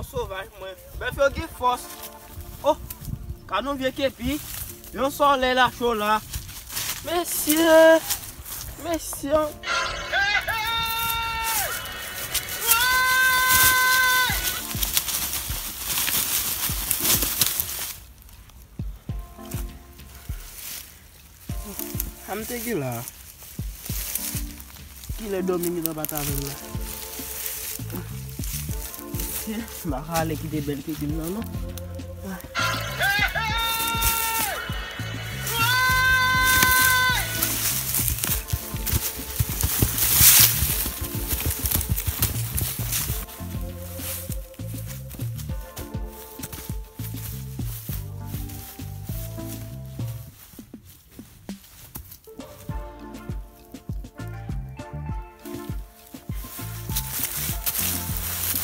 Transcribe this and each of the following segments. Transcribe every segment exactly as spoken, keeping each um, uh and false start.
Sovaj mwen. Bèf yo gen fòs. Oh, gad yon vye kepi. Yon sòlèy la cho la. Mesye, mesye. Sa m te gen la. Kilè dòmi gentan bat avè m la? M pa ka ale kite bèl pikin nan, non.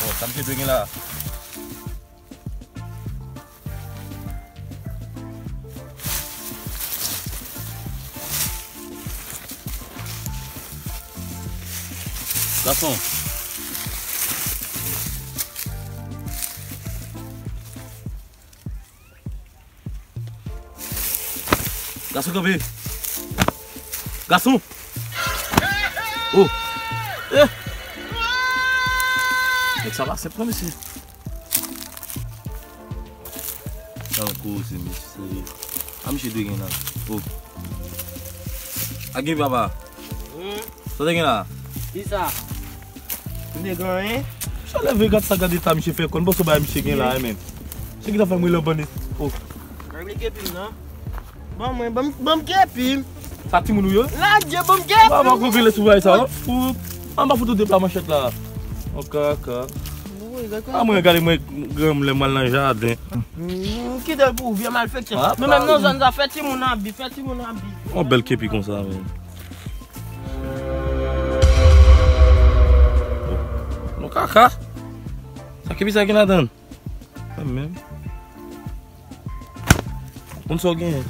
Bon, sa misye dwe gen la. Gason. Gason kanpe. Gason. Oh. Eh. Nèg sa pa senp non, mesye. Tankou se mesye. A misye dwe gen la. Oh. A gen papa. Hmm. Sa w te gen la? Kisa? M te gen anyen. Sa leve gad sa gad eta misye fè kò. M panse w bay misye gen la, men. Se ki ta fè m rele w bandi. Oh. Rele kepi m nan. Ban mwen, ban m, ban m kepi m. Sa timoun ou yo? Lage, ban m kepi m. Ba, ba, konpile sou bagay sa, oh. Fou. An ba fout ou depa manchèt la. Oh, kaka. Wi, gade kòman. A mwen gade mwen granm lè m al nan jaden. Hmm, kite l pou ou, vye malfektè. Ah, nou menm nan zòn sa, fè timoun abi, fè timoun abi. On bèl kepi konsa, men. Non, kaka. Sa kepi sa gen ladan l? Mwen menm. Konn sa w genyen?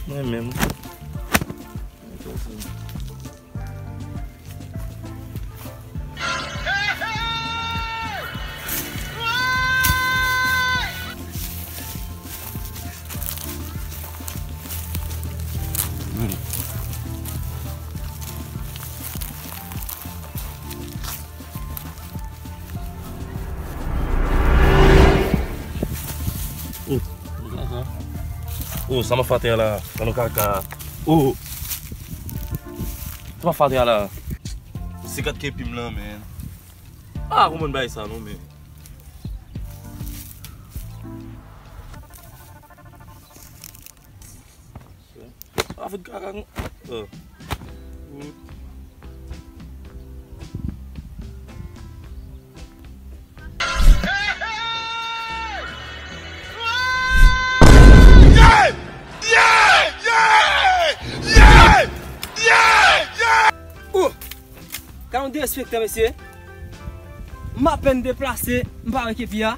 Mwen menm. Oh. Oh, sa m ap fè atè a la? Talon kaka. Oh. Sa m ap fè atè a la? Se kat kepi m lan, men. Ah, kòman bay sa non, men. Ah, fout kaka kon. Oh. Hmm. Oh! Gade yon derespektan, mesye. M apèn deplase, m pa wè kepi a.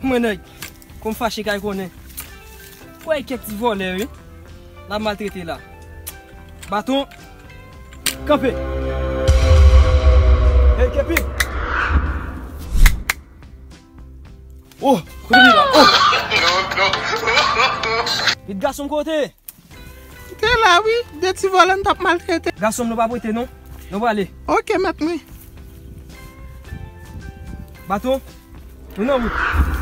Mwen nèg, kon m fache kay konnen. Kwè kèk ti vòlè wi. L ap maltrete la. Baton. Kanpe. Hey, kepi. Oh, kote li la? Oh. Vit gason kote. Te la wi, de ti vòlè n t ap maltrete. Gason m, nou pa prete non. Nou prale. Oke, mèt mwen. Baton, nou nan wout.